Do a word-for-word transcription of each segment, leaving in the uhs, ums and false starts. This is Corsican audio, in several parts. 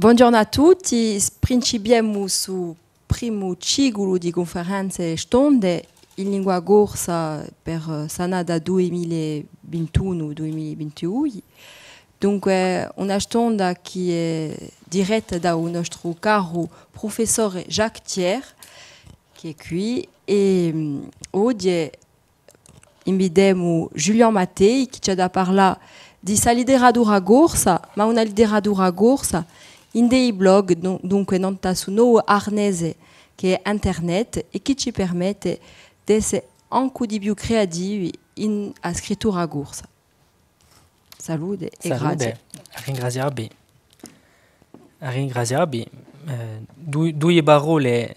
Bonghjornu à tutti, principiemu stu primu ciclu di cunferenze stonde in lingua corsa per, eh, st'annata dui mila è vintunu, dui mila è vintidui. Dunque, una stonda chì hè diretta da u nostru caru prufessore Jacques Thiers, chì hè quì, è, mm, oghje invitemu Julian Mattei, chì ci hà da parlà di sta literatura corsa, ma una literatura corsa indè i blog, dun-, dunque nant'à stu novu arnese chì hè internet è chì ci permette d'esse ancu di più creativi in a scrittura corsa. Salute è grazie. Salute, à ringrazià vi. À ringrazià vi. Eh, dui, duie parolle,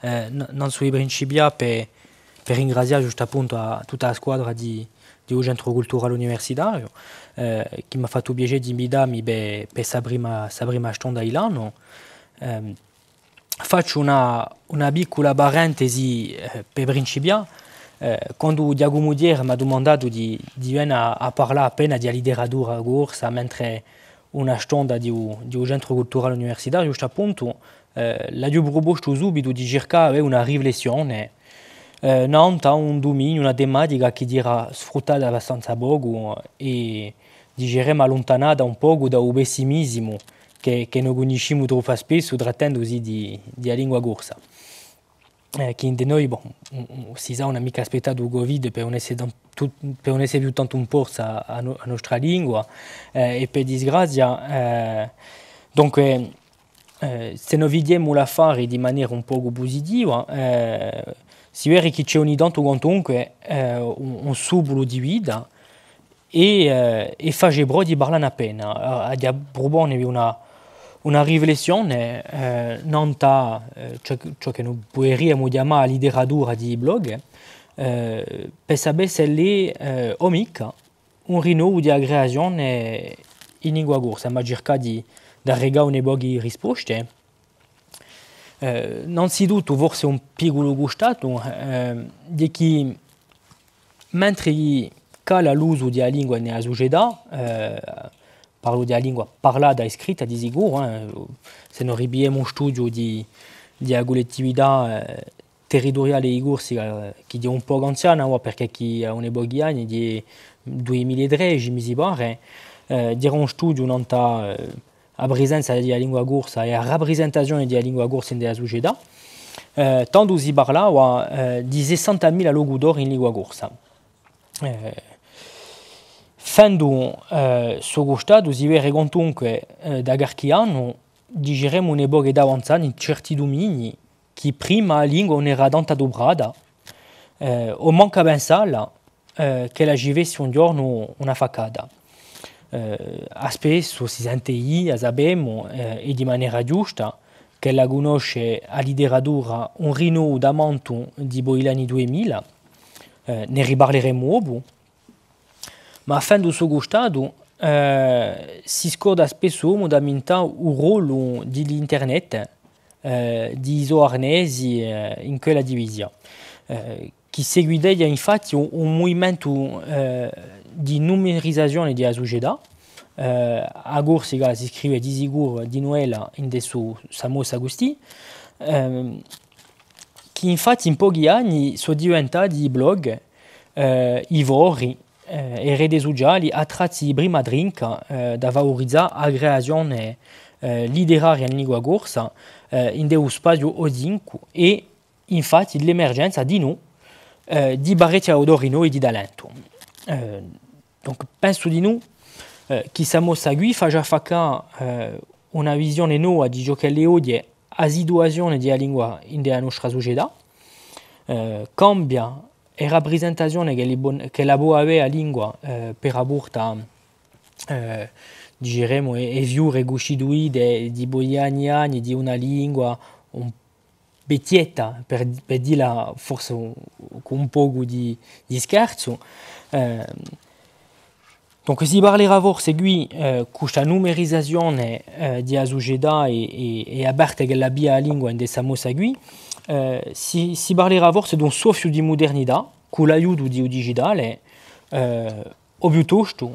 eh, n-, nanzu di principià per, per ringrazià ghjustappuntu à tutta a squadra di, di u Centru Culturale Universitariu, eh, chì m'hà fattu piacè d'invità mi per, per sta prima, sta prima stonda di l'annu. Ehm, Facciu una, una piccula parentesi, eh, per principià. Eh, quandu Ghjacumu Thiers m'hà dumandatu di, di vene à, à parlà appena di a literatura corsa, mentre una stonda di u, di u Centru Culturale Universitariu, ghjustappuntu, eh, l'aghju prupostu subitu di circà, eh, una riflessione, eh, nant'à un duminiu, una tematica chì era sfruttata abbastanza pocu, eh, è, diceremu, alluntanata un pocu da u pessimisimu chì, chì no cunniscimu troppu spessu trattendusi di, di a lingua corsa. Eh, chì ind'è noi, bon, un, un, si sà, ùn hà micca aspettatu u Covid per ùn esse tan-, tu-, per ùn esse più tantu in forza a, a no-, a nostra lingua, eh, è per disgrazia, eh, dunque, eh, s'è no vidimu l'affare di manera un pocu pusitiva, eh, si vede chì ci hè ogni tantu quantunque, eh, un, un supulu di vita, è, eh, è face prò di parlà ne appena. Eh, aghju à pruponevi una, una riflessione, eh, nant'à, eh, ciò, ciò chì no puderiamu chjamà a literatura di i blog, eh, per sapè s'ellu hè, eh, o micca un rinnovu di a creazione in lingua corsa, ma circà di, d'arrecà un pocu di risposte. Eh, nanzituttu, forse un picculu custatu, eh, hè chì, mentre chì cala l'usu di a lingua in a sucetà, eh, parlu di a lingua parlata è scritta, di sicuru, eh, s'è no ripigliemu u studiu di, di a cullettività, eh, territuriale di Corsica, eh, chì hè un pocu anziana, avà, perchè chì hà un pocu d'anni, hè dui mila è tredeci, mi si pare, eh, era un studiu nant'à, eh, a presenza di a lingua corsa è a raprisentazione di a lingua corsa in a sucetà, eh, tandu si parlava, eh, di sessantamila locutori in lingua corsa. Eh, fendu, eh, stu custatu, si vede quantunque, eh, da qualchì annu, diceremu, un pocu d'avanzata in certi duminii, chì prima a lingua ùn era tantu aduprata, eh, o mancu à pensalla, eh, ch'ella ci fessi un ghjornu una faccata. Eh, à spessu si sente dì, a sapemu, eh, è di manera ghjusta, ch'ella cunnosce a literatura un rinnovu tamantu dipoi l'anni dui mila, eh, ne riparleremu dopu, ma fendu stu custatu, eh, si scorda spessu omu d'ammintà u rollu di l'internet, eh, di i so arnesi, eh, in quella divisa, eh, chì seguiteghja infatti un, un muvimentu, eh, di numerizazione di a sucetà. Eh, a Corsica si scrive di sicuru di nuvella ind'è stu, sta mossa custì, ehm, chì infatti in pochi anni sò diventati i blog, eh, i fori, eh, è rete suciali, attrazzi di prima trinca, eh, da favorizà a creazione, eh, literaria in lingua corsa, eh, ind'è u spaziu oghjincu è infatti l'emergenza dinù, eh, di parechji autori novi di talentu. Eh, donc, pensu dinù, eh, chì sta mossa quì face affaccà, eh, una visione nova di ciò ch'ella hè oghje a situazione di a lingua ind'è a nostra sucetà, eh, cambia e raprisentazione ch'ella pò, ch'ella pò avè a lingua, eh, per raportu à, eh, diceremu, e, e fiure custituite dipoi anni è anni di una lingua un vechjetta, per, per dilla forse un, cù un pocu di, di scherzu. Eh, donc si parlerà forse quì, eh, cù sta numerizazione, eh, di a sucetà è, è, è a parte ch'ella piglia a lingua ind'è sta mossa quì, eh, si, si parlerà forse d'un soffiu di mudernità, cù l'aiutu di u digitale, eh, o piuttostu,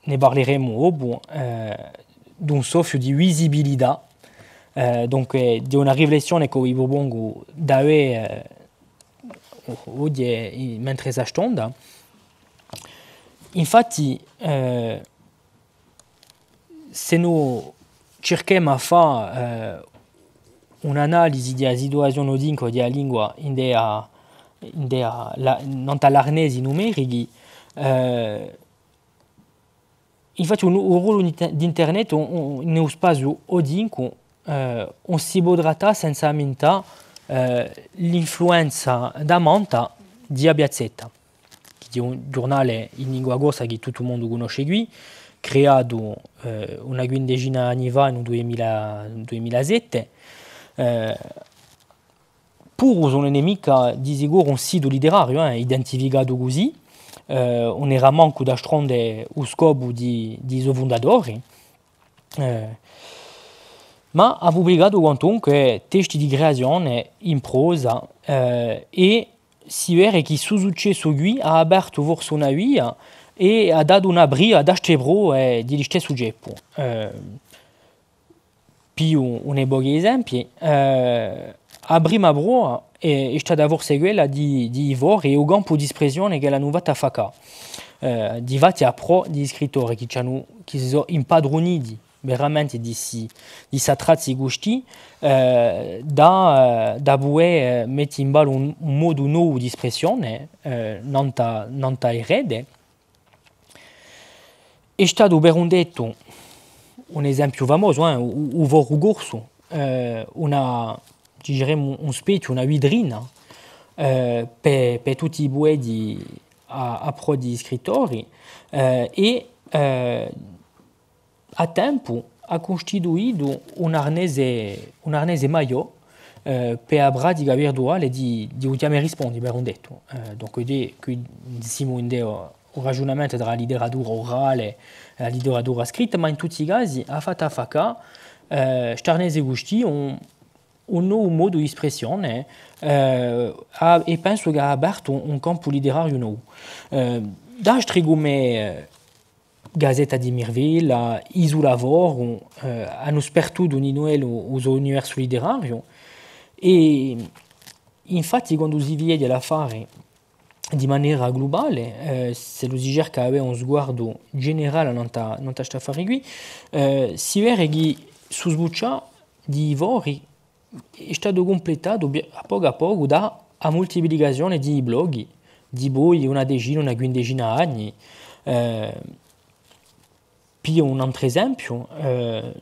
ne parleremu dopu, eh, d'un soffiu di visibilità, eh, dunque, di una riflessione ch'o vi prupongu d'avè, eh, oghje, eh, mentre sta stonda. Infatti, eh, s'è no circhemu à fà, eh, un'analisi di a situazione oghjinca di a lingua ind'è a, ind'è a, la, nant'à l'arnesi numerichi, eh, infatti u, u rollu di, d'internet, un, un, in u spaziu oghjincu, eh, ùn si pò trattà senza ammintà, eh, l'influenza tamanta di A Piazzetta, chì hè un ghjurnale in lingua corsa chì tuttu u mondu cunnosce quì, creatu, eh, una quindecina d'anni fà, in u duimila, duimila sette, eh, puru s'ùn hè micca di sicuru un situ litterariu, eh, identificatu cusì, eh, ùn era mancu d'astronde u scopu di, di i so fundatori, eh, ma hà publicatu quantunque testi di creazione in prosa, eh, è si vede chì stu successu quì hà apertu forse una via è hà datu una briva d'astre prove di listessu ceppu. Eh, Pigliu un pocu d'esempii, eh, a prima prova hè, hè stata forse quella di, di i fori è u campu d'espressione ch'elli anu fattu affaccà. Eh, difatti, à prò di scrittori chì ci anu, chì si sò impadruniti veramente di sti, di sti tratti custì, eh, da, eh, da pudè, eh, mette in ballu un, un modu novu d'espressione, eh, nant'à, nant'à e rete. Hè statu per un dettu, un esempiu famosu, eh, u, u Foru Corsu, eh, una, diceremu, un spechju, una vitrina, eh, per, per tutti i pueti à, à prò di scrittori, eh, è, eh, à tempu hà custituitu un arnese, un arnese maiò, eh, per a pratica virtuale di, di u chjama è rispondi, per un dettu. Eh, dunque, di, quì simu in u, u ragiunamentu trà a literatura urale è a literatura scritta, ma in tutti i casi hà fattu affaccà, eh, st'arnese custì un, un novu modu d'espressione, eh, hà, è pensu ch'hà apertu un, un campu literariu novu. Eh, d'astri cum'è, eh, Gazetta di Mirvilla, Isula Forum, eh, anu spartutu in ellu u, u so universu literariu, è infatti quandu si vede l'affare di manera glubale, eh, s'ellu si cerca d'avè un sguardu generale nant'à, nant'à st'affare quì, eh, si vede chì stu sbuccià di i fori hè statu cumpletatu pi-, à pocu à pocu da a multiplicazione di i bloghi, dipoi una decina, una quindecina d'anni. Eh, pigliu un antru esempiu, eh,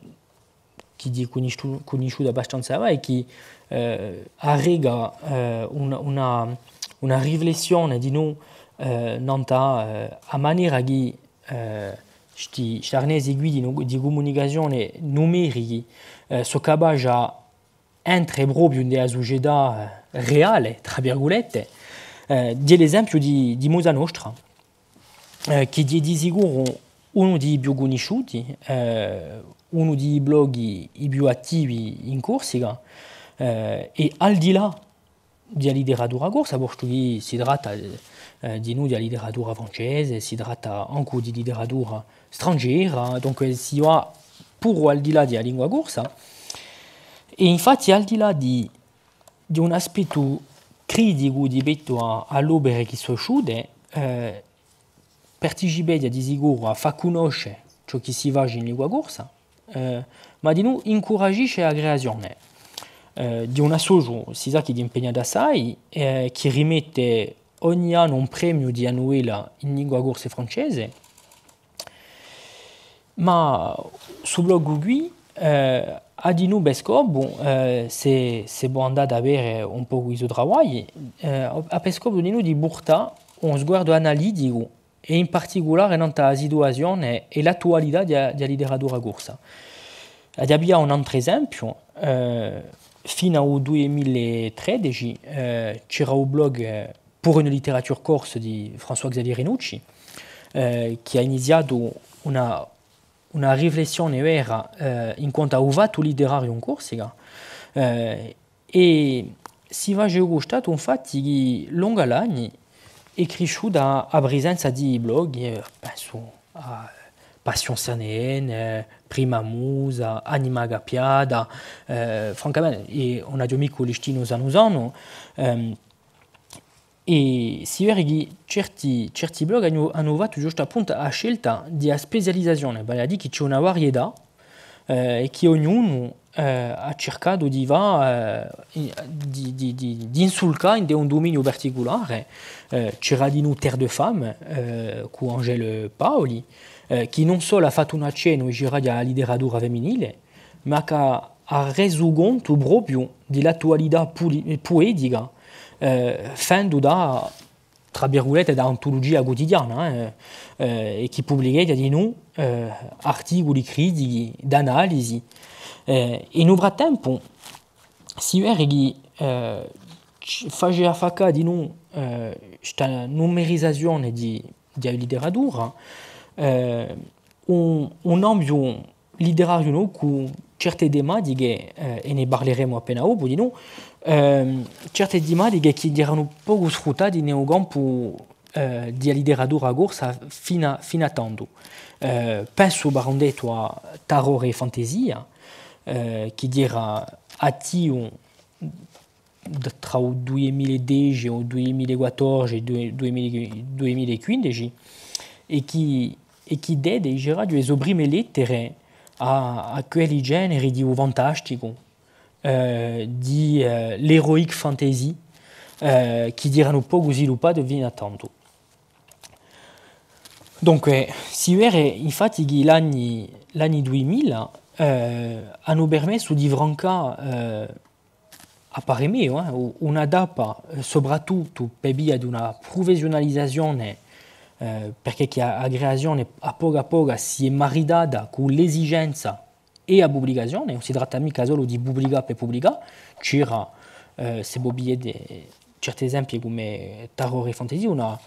chì hè cunnisciu-, cunnisciutu abbastanza bè, chì, eh, arreca, eh, una, una, una riflessione dinù, eh, nant'à, eh, a manera chì, eh, sti, st'arnesi quì di nu-, di cumunicazione numerichi, eh, sò capaci à entre propiu in a sucetà, eh, reale, trà virgulette, eh, hè l'esempiu di, di Musa Nostra, eh, chì hè di sicuru unu di i più cunnisciuti, eh, unu di i bloghi i più attivi in Corsica, eh, è al di là di a literatura corsa, postu chì si tratta, eh, dinù di a literatura francese, si tratta ancu di literatura strangera, dunque si và puru al di là di a lingua corsa. È infatti, al di là di, di un aspettu criticu di pettu à, à l'opere chì sò isciute, eh, participeghja di sicuru à fà cunnosce ciò chì si face in lingua corsa, eh, ma dinù incuragisce a creazione, eh, di un associu, si sà chì hè impegnatu assai, eh, chì rimette ogni annu un premiu di a nuvella in lingua corsa è francese. Ma stu blog quì, eh, hà dinù per scopu, eh, s'è, s'è vo andate à vede un pocu i so travagli, eh, hà per scopu dinù di purtà un sguardu analiticu è in particulare nant'à a situazione è l'attualità di a, di a literatura corsa. Aghju da piglià un antru esempiu, eh, finu à u dui mila è tredeci, eh, c'era u blog, eh, Pour une littérature corse di François Xavier Renucci, eh, chì hà iniziatu una, una riflessione vera, eh, in quantu à u fattu litterariu in Corsica, eh, è si face u custatu, infatti, chì longu à l'anni hè crisciuta a presenza di blog, eh, pensu à Passion C N N, eh, Prima Musa, Anima Cappiata, eh, francamente, è ùn aghju micca u listinu sanu sanu, ehm, è si vede chì certi, certi blog anu, anu fattu ghjustappuntu a scelta di a specializazione, vale à dì chì ci hè una varietà, eh, è chì ognunu, eh, hà circatu di fà, eh, in-, di, di, di, d'insulcà in un duminiu particulare, eh, c'era dinù Terre de Femmes, eh, cù Angèle Paoli, eh, chì ùn solu hà fattu un accennu, diceraghju, à a literatura feminile, ma chì hà resu contu propiu di l'attualità puli-, puetica, eh, fendu da, trà virgulette, da antulugia cutidiana, eh, eh, è chì publicheghja dinù, eh, articuli critichi, d'analisi. Eh, in u frattempu, si vede chì, eh, ci face affaccà dinù, eh, sta numerizazione di, di a literatura, eh, un, un ambiu literariu, nò, cù certe tematiche, eh, è ne parleremu appena dopu, dinù, ehm, certe tematiche chì eranu pocu sfruttate in u campu, eh, di a literatura corsa finu à, finu à tandu. Eh, pensu, par indettu, à Tarrore è Fantasia, eh, chì era attivu d-, trà u dui mila è dece o dui mila è quattordici, dui-, dui mila, dui mila è quindeci, è chì, è chì dete, diceraghju, e so prime lettere à, à quelli generi di u fantasticu, eh, di, eh, l'heroic fantasy, eh, chì eranu pocu sviluppati finu à tandu. Dunque, si vede infatti chì l'anni, l'anni dui mila, eh, anu permessu di francà, eh, à parè meiu, eh, u-, una tappa, eh, soprattuttu per via d'una prufessiunalizazione, eh, perchè chì a, a creazione à pocu à pocu si hè maritata cù l'esigenza è a publicazione, ùn si tratta micca solu di publicà per publicà, c'era, eh, s'è vo pigliate certi esempii cum'è Tarrore è Fantasia, una,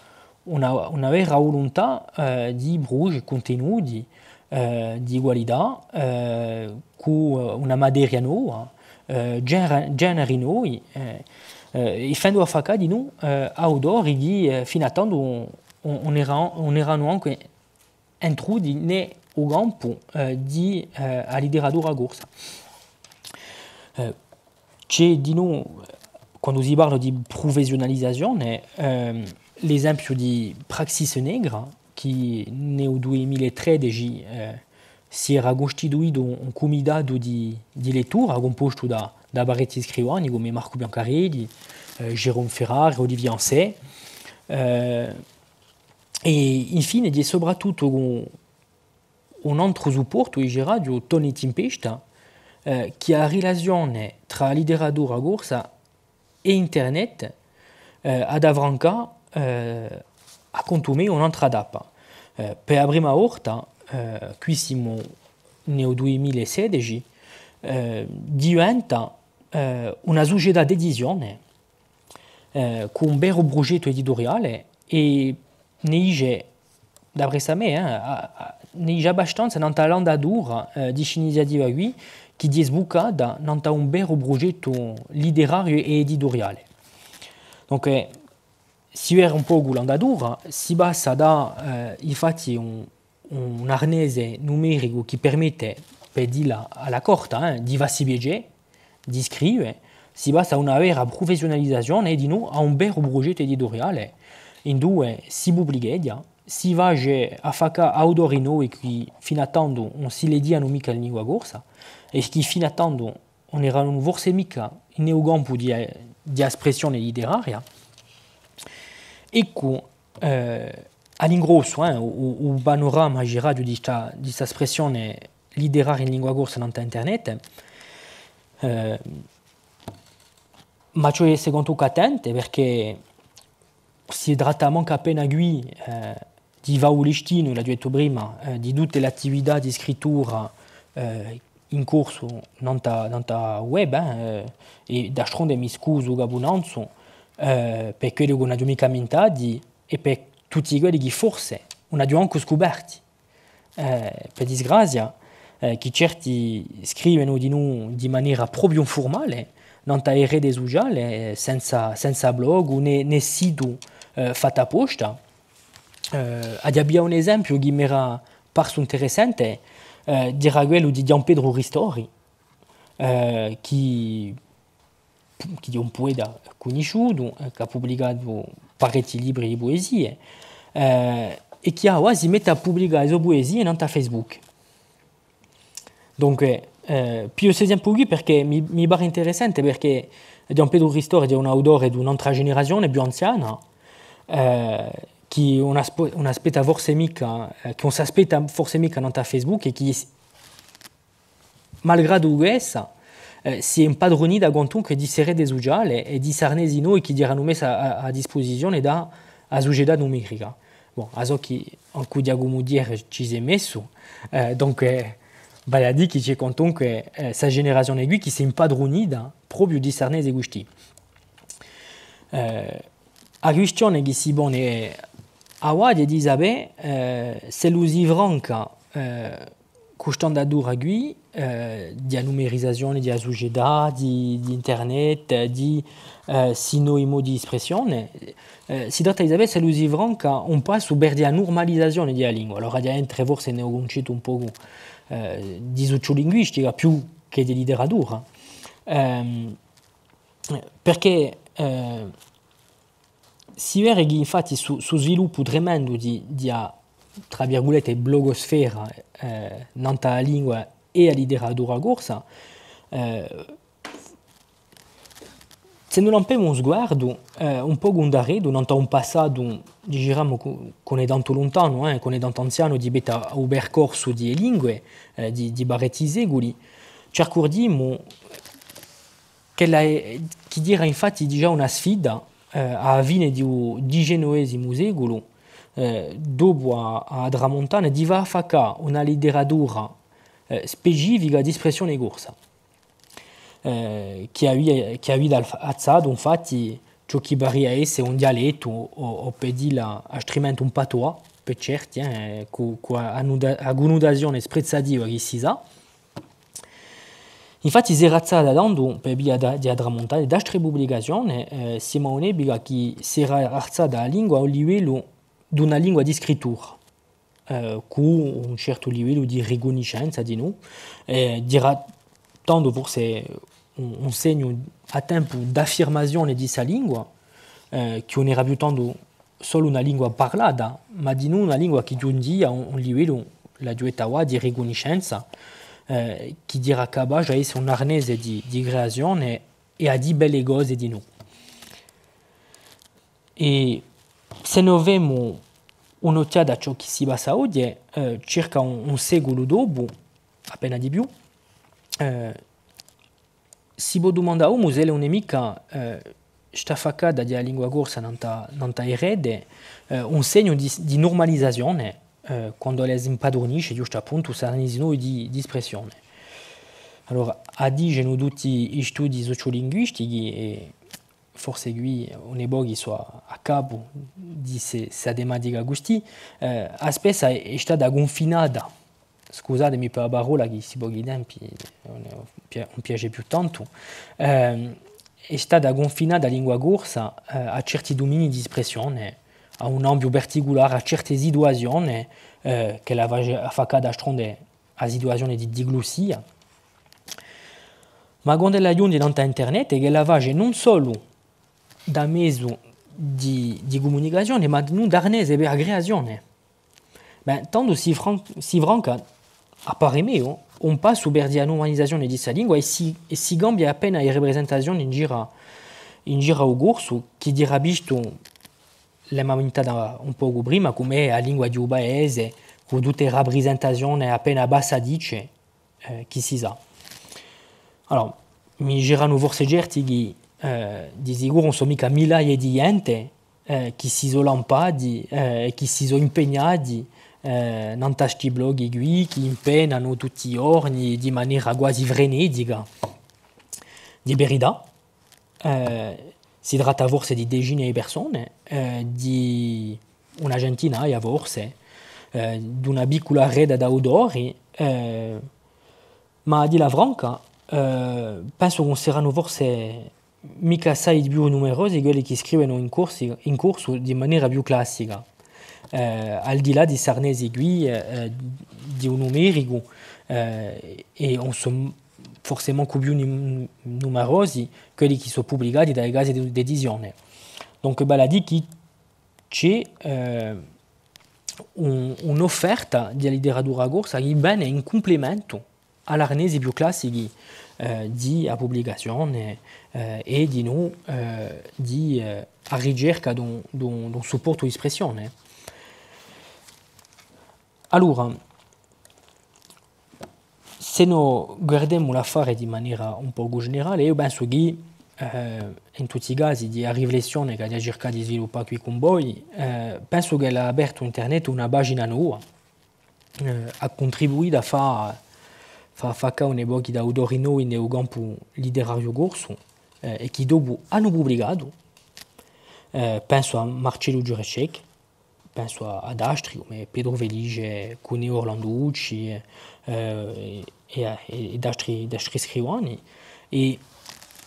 una, una vera vuluntà, eh, di prudece cuntenuti, eh, di qualità, eh, cù, eh, una materia nova, eh, genera-, generi novi, eh, eh, è fendu affaccà dinù, eh, autori chì, eh, finu à tandu ùn, ùn era-, ùn eranu ancu entruti in u campu, eh, di, eh, a literatura corsa. Eh, ci hè dinù, quandu si parla di prufessiunalizazione, ehm, l'esempiu di Praxis Negra, chì in u dui mila è tredeci, eh, si era custituitu un cumitatu di, di lettura cumpostu da, da parechji scrivani, cum'è Marcu Biancarelli, eh, Jérôme Ferrari, Olivier Ancey, eh, è infine, hè soprattuttu cù un antru supportu, diceraghju, Toni Timpesta, eh, chì a rilazione trà a literatura corsa è internet, eh, hà da francà, eh, à contu meiu, un'antra tappa. Eh, per a prima volta, eh, quì simu in u dui mila è sedeci, eh, diventa, eh, una sucetà d'edizione, eh, cù un veru prugettu edituriale è ne dice, d'appressu à mè, eh, à, à, ne dice abbastanza nant'à l'andatura, eh, di st'iniziativa quì, chì hè sbuccata nant'à un veru prugettu literariu è edituriale. Dunque, si vede un pocu l'andatura, si passa da, eh, infatti un, un arnese numericu chì permette, per dilla à la corta, eh, di fassi piacè, di scrive, si passa à una vera prufessiunalizazione è dinù à un veru prugettu edituriale, induve si publicheghja, si face affaccà autori novi chì finu à tandu ùn si leghjianu micca in lingua corsa, è chì finu à tandu ùn eranu forse micca in u campu di, di a spressione literaria. Eccu, eh, à l'ingrossu, eh, u, u, u panorama, diceraghju, di sta, di sta spressione literaria in lingua corsa nant'à internet. Eh, ma ci hè à esse quantunque attenti, perchè si tratta mancu appena quì, eh, di fà u listinu, l'aghju dettu prima, eh, di tutte l'attività di scrittura, eh, in corsu nant'à, nant'à web, eh, è d'astronde mi scusu capu nanzu, eh, per quelli chì ùn aghju micca mintati è per tutti quelli chì forse ùn aghju ancu scuperti, eh, per disgrazia, eh, chì certi scrivenu dinù di manera propiu infurmale, nant'à e rete suciale, eh, senza, senza blog, nè, nè situ, eh, fattu apposta. Eh, aghju da piglià un esempiu chì m'era parsu interessante, eh, era quellu di Ghjuvan Petru Ristori, eh, chì, chì hè un pueta cunnisciutu, eh, chì hà publicatu parechji libri di puesie, eh, è chì avà si mette à publicà e so puesie nant'à Facebook. Dunque, eh, pigliu st'esempiu quì perchè mi, mi pare interessante, perchè Ghjuvan Petru Ristori hè un autore d'un'altra generazione, più anziana, eh, chì ùn aspe-, ùn aspetta forse micca, eh, chì ùn s'aspetta forse micca nant'à Facebook è chì s-, malgradu quessa, eh, si hè impadrunita quantunque di ste rete suciale è di st'arnesi novi chì eranu messi à, à, à dispusizione da a sucetà numerica. Bon, a sò chì ancu Ghjacumu Thiers ci s'hè messu, eh, dunque, eh, vale à dì chì ci hè quantunque, eh, sta generazione quì chì s'hè impadrunita propiu di st'arnesi custì. Eh, a quistione chì si pone avà hè di sapè, eh, s'ellu si franca, eh, cust'andatura quì, eh, di a numerizazione di a sucetà, di, di internet, di, eh, sti novi modi d'espressione, eh, si tratta di sapè s'ellu si franca un passu versu a nurmalizazione di a lingua. Allora, ghjà entre forse in un cuncettu un pocu, eh, di suciolinguistica, più chè di literatura. Ehm, perchè, eh, si vede chì infatti stu, stu sviluppu tremendu di, di a, trà virgulette, blogosfera, eh, nant'à a lingua è a literatura corsa, eh, s'è no lampemu un sguardu, eh, un pocu in daretu, nant'à un passatu, diceramu, chì, chì ùn hè tantu luntanu, eh, chì ùn hè tantu anzianu, di pettu à u percorsu di e lingue, eh, di, di parechji seculi, ci accurghjimu ch'ella hè, chì era infatti digià una sfida, eh, à a fine di u dicenovesimu seculu, eh, dopu à, à a Tramuntana, di fà affaccà una literatura, eh, specifica d'espressione corsa, eh, chì avia, chì avia alf-, azzatu, infatti, ciò chì paria esse un dialettu, o, o per dilla astrimente un patois, per certi, eh, cù, cù a, a nuta-, a cunnutazione sprezzativa chì si sà. Infatti s'era azzata tandu per via da, di a Tramuntana, d'altre publicazione, eh, simu à un'epica chì s'era arzata a lingua à un livellu d'una lingua di scrittura, eh, cù un certu livellu di ricunniscenza dinù, eh, era tandu forse un, un segnu à tempu d'affirmazione di sta lingua, eh, chì ùn era più tandu solu una lingua parlata, ma dinù una lingua chì ghjunghjia à un, un livellu, l'aghju detta avà, di ricunniscenza, eh, chì era capace à esse un arnese di, di creazione è à dì belle cose dinù. È s'è no femu un'ochjata à ciò chì si passa oghje, eh, circa un, un seculu dopu, appena di più, eh, si pò dumandà à omu s'ella ùn hè micca, eh, st'affaccata di a lingua corsa nant'à, nant'à e rete, eh, un segnu di, di nurmalizazione, eh, quandu ella s'impadrunisce, ghjustu appuntu, st'arnesi novi di, di espressione. Allora, a dicenu tutti i studii suciolinguistichi, è forse quì un pocu sò à, à capu di sta, sta tematica custì, eh, a spessa hè, hè stata cunfinata, scusatemi per a parolla chì sti pochi tempi ùn, ùn pia-, ùn piace più tantu, ehm, hè stata cunfinata a lingua corsa, eh, à certi duminii d'espressione, à un ambiu particulare, à certe situazione, eh, ch'ella face affaccà d'altronde a situazione di diglussia. Ma quand'ella ghjunghje nant'à internet, ch'ella face ùn solu da mezu di, di cumunicazione, ma dinù d'arnese per a creazione. Bè, tandu si fran-, si franca, à parè meiu, un passu per a nurmalizazione di sta lingua è si, è si cambia appena e raprisentazione in giru, in giru à u corsu, chì era vistu, l'emu ammintata un pocu prima, cum'è a lingua di u paese, cù tutte e raprisentazione appena passatice, eh, chì si sà. Allora, mi diceranu forse certi chì, eh, di sicuru ùn sò micca millaie di ghjente, eh, chì si sò lampati, eh, è chì si sò impegnati, eh, nant'à sti bloghi quì, chì impenanu tutti i ghjorni di manera guasi frenetica. Di verità, eh, si tratta forse di decine di persone, eh, di una centinaia forse, eh, d'una piccula rete d'autori, eh, ma à dilla franca, eh, pensu chì ùn seranu forse micca assai più numerosi quelli chì scrivenu in corsi-, in corsu di manera più classica. Eh, al di là di st'arnesi quì, eh, di u numericu, eh, è ùn sò forse mancu più num-, numerosi quelli chì sò publicati da e case d'e-, d'edizione. Donc, vale à dì chì ci hè, eh, un, un'offerta di a literatura corsa chì vene in cumplementu à l'arnesi più classichi, eh, di a publicazione, eh, è dinù, eh, di, eh, a ricerca d'un, d'un, d'un supportu d'espressione. Allora, s'è no guardemu l'affare di manera un pocu generale, eiu pensu chì, eh, in tutti i casi, di a riflessione ch'aghju da circà di sviluppà quì cun voi, eh, pensu ch'ellu hà apertu internet una pagina nova, eh, hà cuntribuitu à fà, fà, fà cà un pocu d'autori novi in u campu literariu corsu, eh, è chì dopu anu publicatu, eh, pensu à Marcellu Jureczek, pensu à, ad astri, cum'è Petru Felice, Cuneo Orlanducci, eh, è, è, è d'astri, d'astri scrivani. È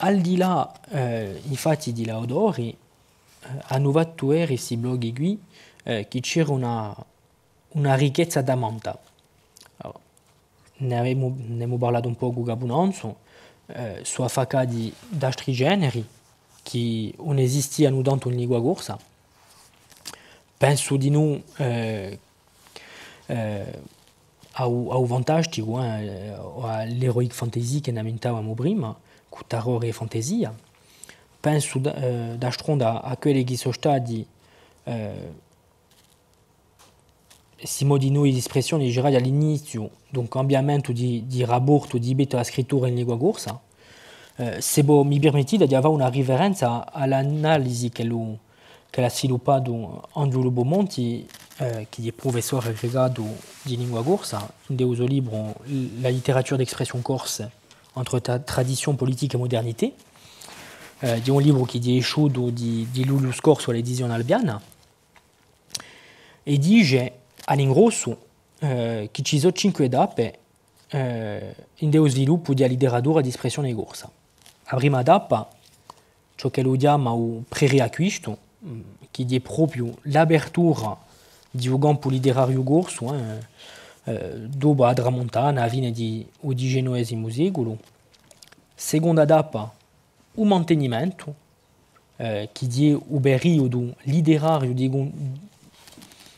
al di là, eh, infatti di l'autori, eh, anu fattu vede sti bloghi quì, eh, chì c'era una, una ricchezza tamanta. Allora, ne avemu, n'emu parlatu un pocu capunanzu, eh, sò affaccati d'astri generi chì ùn esistianu tantu in lingua corsa. Pensu dinù, eh, eh, à u, à u fantasticu, eh, o à l'heroic fantasy chì n'ammintavamu prima, cù Tarrori è Fantasia. Pensu d-, eh, d'astronda à quelli chì sò stati, eh, sti modi novi d'espressione, diceraghju, à l'iniziu d'un cambiamentu di, di raportu di pettu à a scrittura in lingua corsa. Eh, s'è vo mi pirmittite, aghju da fà una riferenza à l'analisi ch'ellu, ch'ellu hà sviluppatu Anghjulu Bomonti, eh, chì hè prufessore aggregatu di lingua corsa, in u so libru La littérature d'expression corse entre tra-, tradition politique et modernité, eh, hè un libru chì hè esciutu di, di lugliu scorsu à l'edizione Albiana. È dice, à l'ingrossu, eh, chì ci sò cinque tappe, eh, in u sviluppu di a literatura d'espressione corsa. A prima tappa, ciò ch'ellu chjama u preriacquistu, mm, chì hè propiu l'apertura di u campu literariu corsu, eh, eh, dopu à a Tramuntana, à a fine di u dicenovesimu seculu. Seconda tappa, u mantenimentu, eh, chì hè u periudu literariu di cun-,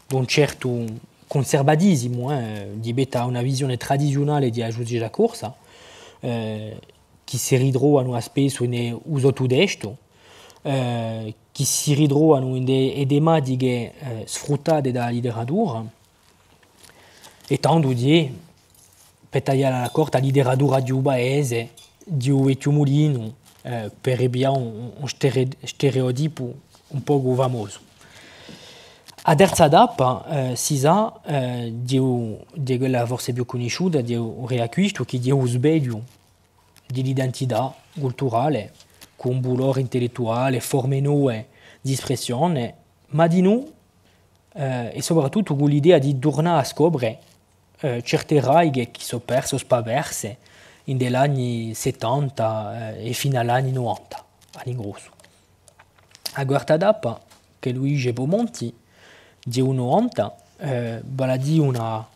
d'un certu cunservatisimu, eh, di pettu à una visione tradiziunale di a ghjustizia corsa, eh, chì si ritrovanu à spessu in u sottutestu, eh, chì si ritrovanu in e, e tematiche, eh, sfruttate da a literatura. È tandu di, per taglià la corta, a literatura di u paese, di u vechju mulinu, eh, per ripiglià un, un stere-, stereotipu un pocu famosu. A terza tappa, eh, si sà, eh, di u, di quella forse più cunnisciuta, di u Riacquistu, chì hè u svegliu di l'identità culturale, cù un vulore intellettuale, forme nove d'espressione, ma dinù, eh, è soprattuttu cù l'idea di turnà à scopre, eh, certe radiche chì sò perse o spaperse in l'anni settanta, eh, è finu à l'anni novanta, à l'ingrossu. A quarta tappa, ch'ellu dice Bomonti, hè u novanta, eh, vale à dì una,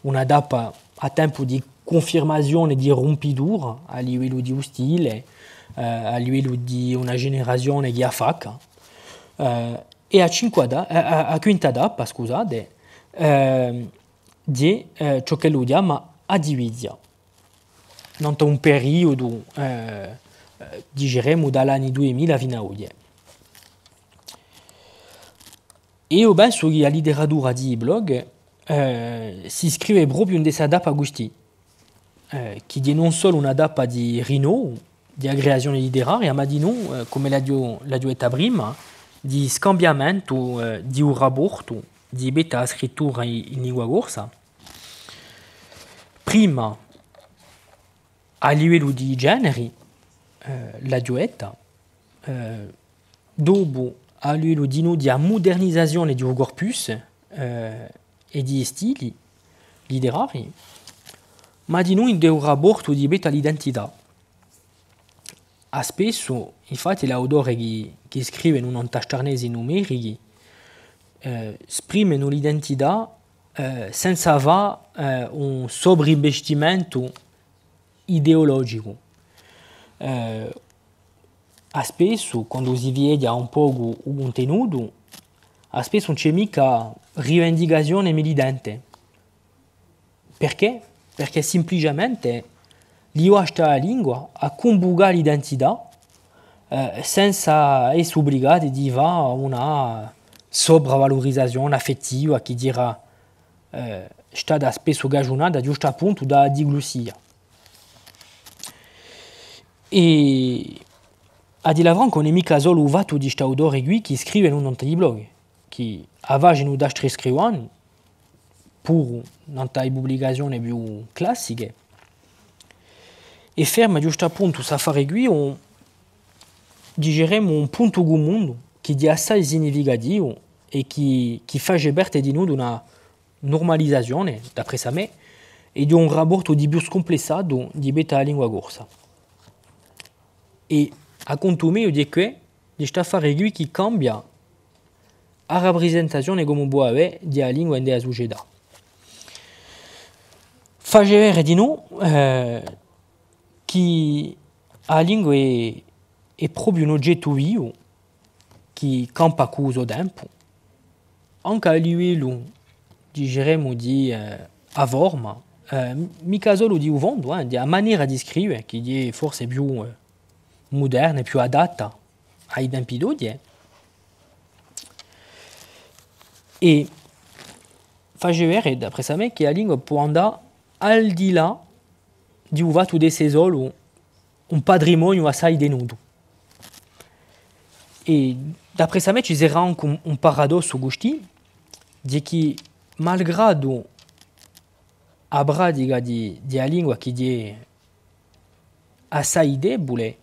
una tappa à tempu di cunfirmazione, di rumpitura à livellu di u stile, eh, à livellu di una generazione chì affacca. Eh, è a cinqua ta-, a, a, a quinta tappa, scusate, eh, hè, eh, ciò ch'ellu chjama a divizia. Nant'à un periudu, eh, eh, diceremu, da l'anni dui mila finu à oghje. È eiu pensu chì a literatura di i blog, eh, si scrive propiu in sta tappa custì, eh, chì hè ùn solu una tappa di rinnovu, di a creazione literaria, ma dinù, eh, cum'è l'aghju, l'aghju detta prima, di scambiamentu, eh, di u raportu di pettu à a scrittura in, in lingua corsa. Prima, à livellu di i generi, eh, l'aghju detta, eh, dopu, à livellu dinù di a mudernizazione di u corpus, eh, è di i stili literarii, ma dinù in u raportu di pettu à l'identità. À spessu, infatti, l'autori chì, chì scrivenu nant'à st'arnesi numerichi, eh, sprimenu l'identità eh, senza fà, eh, un soprainvestimentu ideologicu. Eh, à spessu, quandu si vede un pocu u cuntenutu, à spessu ùn ci hè micca rivendicazione militante. Perchè? Perchè simpliciamente li basta a lingua à cunvucà l'identità, eh, senza esse ubligati di fà una sopravalurizazione affettiva chì era, eh, stata spessu cagiunata ghjustappuntu da a diglussia. È à dilla franca, ùn hè micca solu u fattu di st'autori quì chì scrivenu nant'à i blog, chì a facenu d'astri scrivani, puru nant'à i publicazioni più classiche, è ferma ghjustappuntu st'affare quì un, diceremu, un puntu cumunu chì hè assai significativu è chì, chì face parte dinù d'una nurmalizazione, d'apressu à mè, è d'un raportu di più scumplessatu di pettu à a lingua corsa. È à contu meiu di què, di st'affare quì chì cambia a raprisentazione ch'omu pò avè di a lingua in a sucetà. Face vede dinù, eh, chì a lingua hè, hè propiu un ogettu vivu, chì campa cù u so tempu, ancu à livellu, diceremu, di, eh, a forma, eh, micca solu di u fondu, eh, di a manera di scrive, chì hè forse più, eh, muderna è più adatta à i tempi d'oghje. È face vede, d'apressu à mè, chì a lingua pò andà al di là di u fattu d'esse solu un patrimoniu assai tenutu. È d'apressu à mè ci serà ancu un, un paradossu custì, di chì, malgradu a pratica di, di a lingua chì hè assai debule,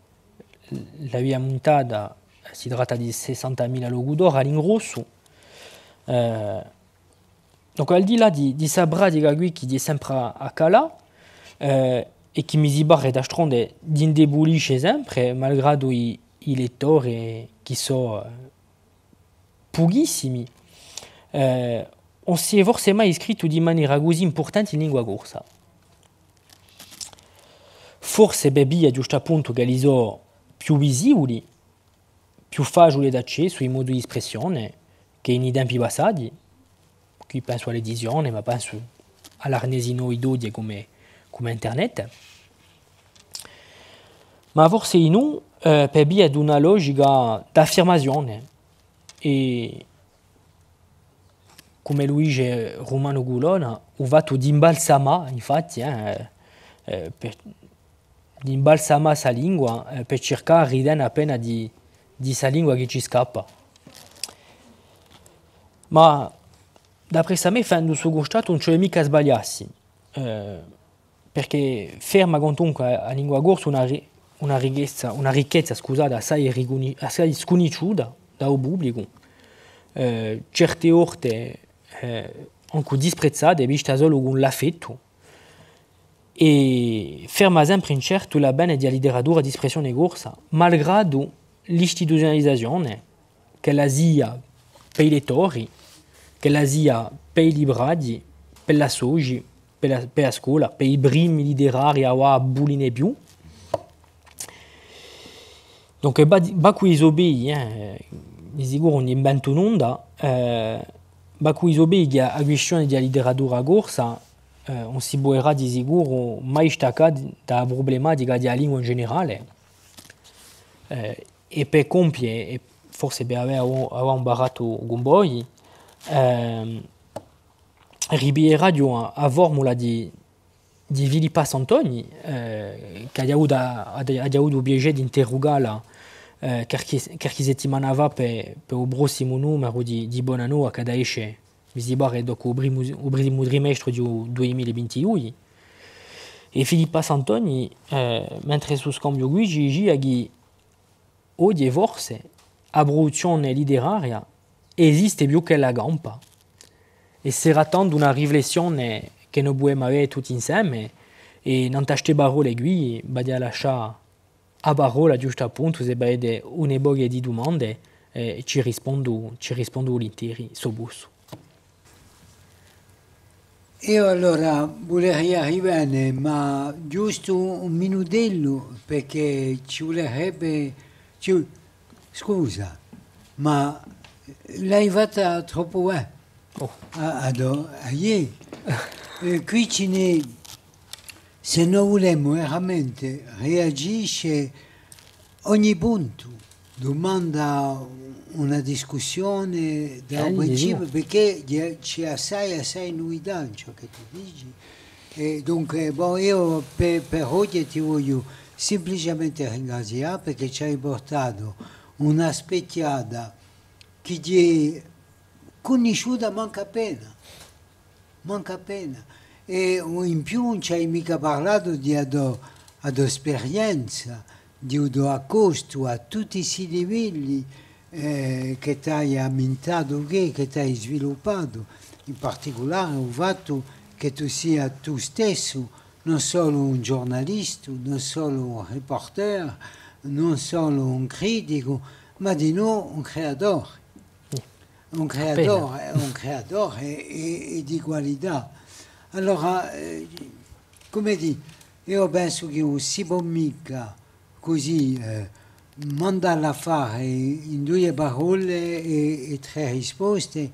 l'avia muntata, si tratta di sessantamila locutori à l'ingrossu, eh, donc, al di là di, di sta pratica quì chì hè sempre à, à calà, eh, è chì mi si pare d'astronde d'indebulisce sempre, malgradu i, i lettori chì sò, eh, puchissimi, eh, ùn si hè forse mai scrittu di manera cusì impurtante in lingua corsa. Forse per via, ghjustappuntu, ch'elli sò più visibuli, più faciule d'accessu, in modu d'espressione, chè in i tempi passati, quì pensu à l'edizione, ma pensu à l'arnesi novi d'oghje cum'è, cum'è internet. Ma forse dinù, eh, per via d'una logica d'affirmazione, è cum'ellu dice Rumanu Colonna, u fattu d'imbalsamà, infatti, eh, eh, per, d'imbalsamà sta lingua, eh, per circà di ritene appena di, di sta lingua chì ci scappa. Ma, d'apressu à mè, fendu stu custatu, ùn ci hè micca à sbagliassi, eh, perchè ferma quantunque a, a lingua corsa una ri-, una ricchezza, una ricchezza, scusate, assai ricunni-, assai scunnisciuta da u publicu, eh, certe volte, eh, ancu disprezzata, vista solu cù l'affettu, è ferma sempre incertu l'avvene di a literatura d'espressione corsa, malgradu l'istituzializazione, ch'ella sia per i lettori, ch'ella sia per i libraghji, per l'associ, per a, per a scola, per i primi literarii avà à bulli ne più. Donc, và, và cù i so pedi, eh, di sicuru ùn inventu nunda, eh, và cù i so pedi chì a, a quistione di a literatura corsa, eh, ùn si puderà di sicuru mai staccà da a prublematica di a lingua in generale. Eh, è per compie, è forse per avè, avà un barattu cun voi, ehm, ripiglieraghju a, a formula di, di Filippa Santoni, eh, ch'aghju avutu, aghju, aghju avutu u piacè d'interrugalla, eh, qualchì, qualchì settimana fà per, per u prossimu numeru di, di Bona Nova, chì hà da esce, mi si pare, dopu u primu, u primu trimestru di u dui mila è vintidui. È Filippa Santoni, eh, mentre stu scambiu quì, ci dicia chì oghje forse a pruduzzione literaria esiste più ch'ella campa. È serà tandu una riflessione chì no pudemu avè tutti inseme, è nant'à ste parolle quì, v'aghju à lascià a parolla ghjustappuntu, s'è vo avete une poche di dumande, eh, ci rispondu, ci rispondu vulinteri, s'o possu. Eiu allora vuleria rivene, ma ghjustu un minutellu, perchè ci vulerebbe, ci, scusa, ma l'hai fatta troppu, eh? Oh. Ah, allora, iè. Eh, quì ci n'hè, s'è no vulemu veramente reagisce, ogni puntu dumanda una discussione da un principiu, perchè ci hè assai, assai nuvità in ciò chì tù dici. È dunque, bon, eiu per, per oghje ti vogliu simpliciamente ringrazià perchè ci hai purtatu una spechjata chì hè cunnisciuta mancu appena. Mancu appena. È in più ùn ci hai micca parlatu di a to, a to sperienza, di u to accostu à tutti sti livelli, eh, chì t'hai ammintatu, chì, chì t'hai sviluppatu, in particulare u fattu chì tù sia tù stessu, non solu un ghjurnalistu, non solu un reporter, non solu un criticu, ma dinò un creatore. Un creatore, un creatore è, è, è di qualità. Allora, eh, cum'è dì, eiu pensu chì ùn si pò micca cusì, eh, mandalla à fà in duie parolle è, è trè risposte,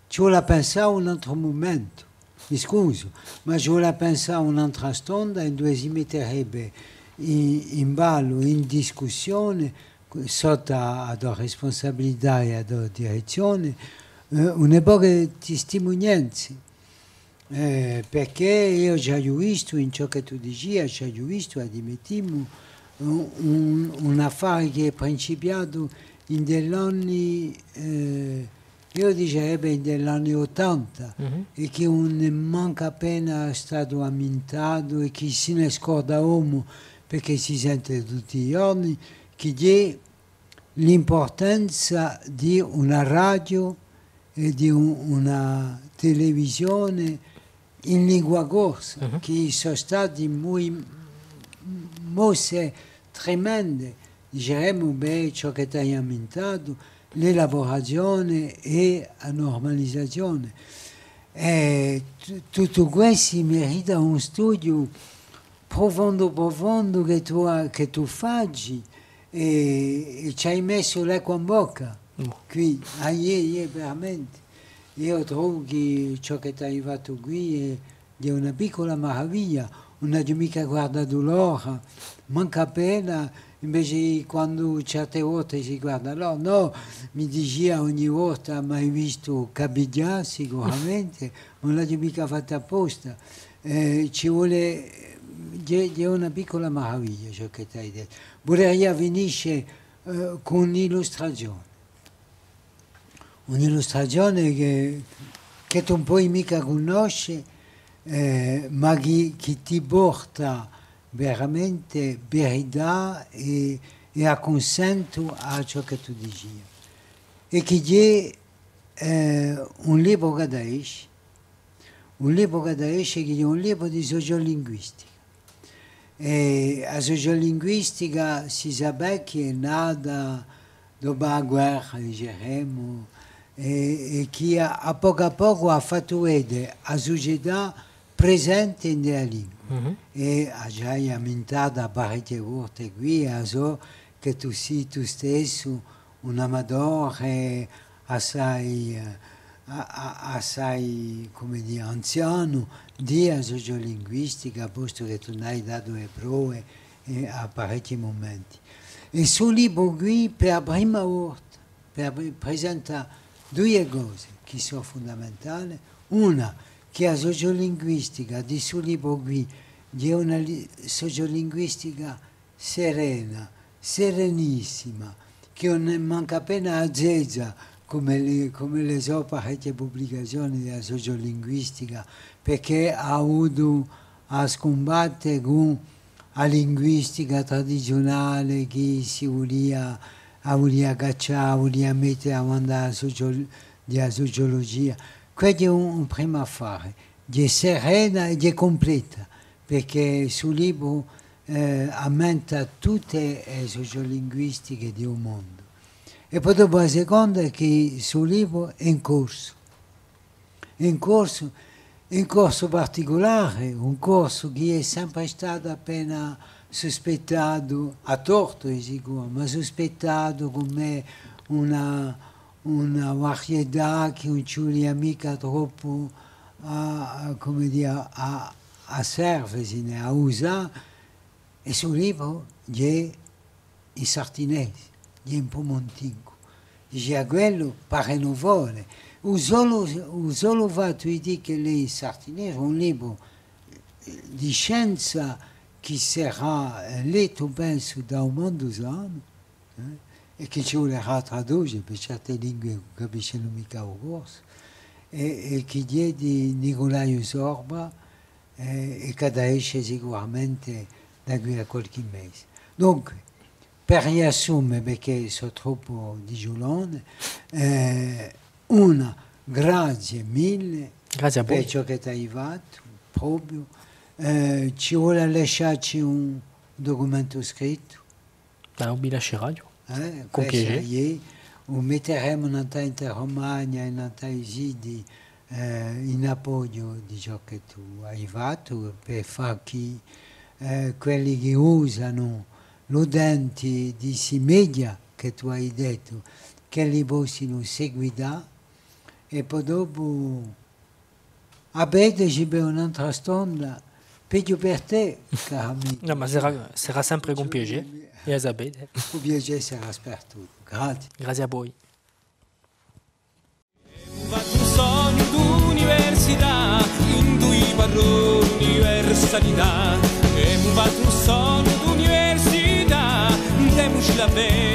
ci vole à pensà à un antru mumentu. Mi scusu, ma ci vole à pensà à un'antra stonda induve si metterebbe in, in ballu, in discussione, sottu à, à a to rispunsabilità è à a to direzzione, eh, une poche testimunianze. Eh, perchè eiu ci aghju vistu, in ciò chì tù dicia, ci aghju vistu, ammettimu, un, un, un affare chì hè principiatu in l'anni, eh, eiu dicerebbe in l'anni ottanta, è chì ùn hè mancu appena statu ammintatu è chì si ne scorda omu, perchè si sente tutti i ghjorni, chì hè l'importanza di una radio è di un, una televisione in lingua corsa, chì sò stati mui-, mosse tremende, diceremu, bè, ciò chì t'hai ammintatu, l'elaborazione è a nurmalizazione. È tu-, tuttu questu merita un studiu prufondu, prufondu chì tù, chì tù faci, è, è ci hai messu l'acqua in bocca. Quì, ah, iè, iè, veramente. Eiu trovu chì ciò chì t'hai fattu quì hè, hè una piccula maraviglia. Ùn aghju micca guardatu l'ora, mancu appena, invece quandu certe volte si guarda l'ora, nò, mi dicia ogni volta, m'hai vistu capighjà, sicuramente, ma ùn l'aghju micca fattu apposta. Eh, ci vole, hè, hè una piccula maraviglia ciò chì t'hai dettu. Vuleria finisce, eh, cù un'illustrazione. Un'illustrazione chì, chì tù ùn poi micca cunnosce, eh, ma chì, chì ti porta veramente verità è, è accunsentu à ciò chì tù dici. È chì hè, eh, un libru chì hà da esce, un libru chì hà da esce, chì hè un libru di sociolinguistica. È a sociolinguistica, si sà bè chì hè nata dopu à a guerra, diceremu, è, è chì à, à pocu à pocu hà fattu vede a sucetà presente in a lingua. È a, ci hai ammintatu parechje volte quì, a sò chì tù sì tù stessu un amatore assai, eh, a-, a-, assai, cumu dì, anzianu di a sociolinguistica, postu chì tù n'hai datu e prove, eh, à parechji mumenti. È stu libru quì, per a prima volta, per a pri-, presenta duie cose chì sò fundamentali. Una, chì a sociolinguistica di stu libru quì hè una li-, sociolinguistica serena, serenissima, chì ùn hè mancu appena azeza, cum'è li, cum'è li sò parechje publicazioni di a sociolinguistica, perchè hà avutu à scumbatte cù a linguistica tradiziunale chì si vulia, a vulia caccià, a vulia mette avanti à a socio-, di a sociulugia. Quessu hè un, un primu affare, hè serena è hè cumpleta, perchè stu libru, eh, ammenta tutte e sociolinguistiche di u mondu. È po dopu a seconda hè chì stu libru hè in corsu. Hè in corsu, un corsu particulare, un corsu chì hè sempre statu appena suspettatu, à tortu di sicuru, ma suspettatu cum'è una, una varietà chì ùn ci vulia micca troppu à, à, cumu dì, à, à, à servesine, à usà, è stu libru hè in sartinese, hè in pumuntincu. Dice, à quellu pare nuvole. U solu, u solu fattu di dì chì l'hè in sartinese, un libru, eh, di scienza chì sarà, eh, lettu, pensu, da u mondu sanu, eh, è chì ci vulerà à traduce per certe lingue chì ùn capiscenu micca u corsu, è, è chì hè di Niculaiu Sorba, eh, è chì hà da esce sicuramente da quì à qualchì mese. Dunque, per riassume, perchè sò troppu digiulone, eh, una, grazie mille. Grazie à voi. Per ciò chì t'hai fattu, propiu. Eh, ci vole à lasciacci un ducumentu scrittu? Ah, u vi lasceraghju. Eh, cun piacè. Quessu hè, u metteremu nant'à Interromania è nant'à i siti, eh, in appoghju di ciò chì tù hai fattu, per fà chì, eh, quelli chì usanu l'utenti di sti media chì tù hai dettu, ch'elli possinu seguità, è po dopu à vedeci per un'antra stonda, peghju per tè, caru amicu. Nò, ma sarà, sarà sempre cun piacè. È à sapè. U piacè sarà spartutu. Grazie. Grazie à voi. Emu fattu un sognu d'università, in dui parroni universalità. Emu fattu un sognu d'università, demucila bè.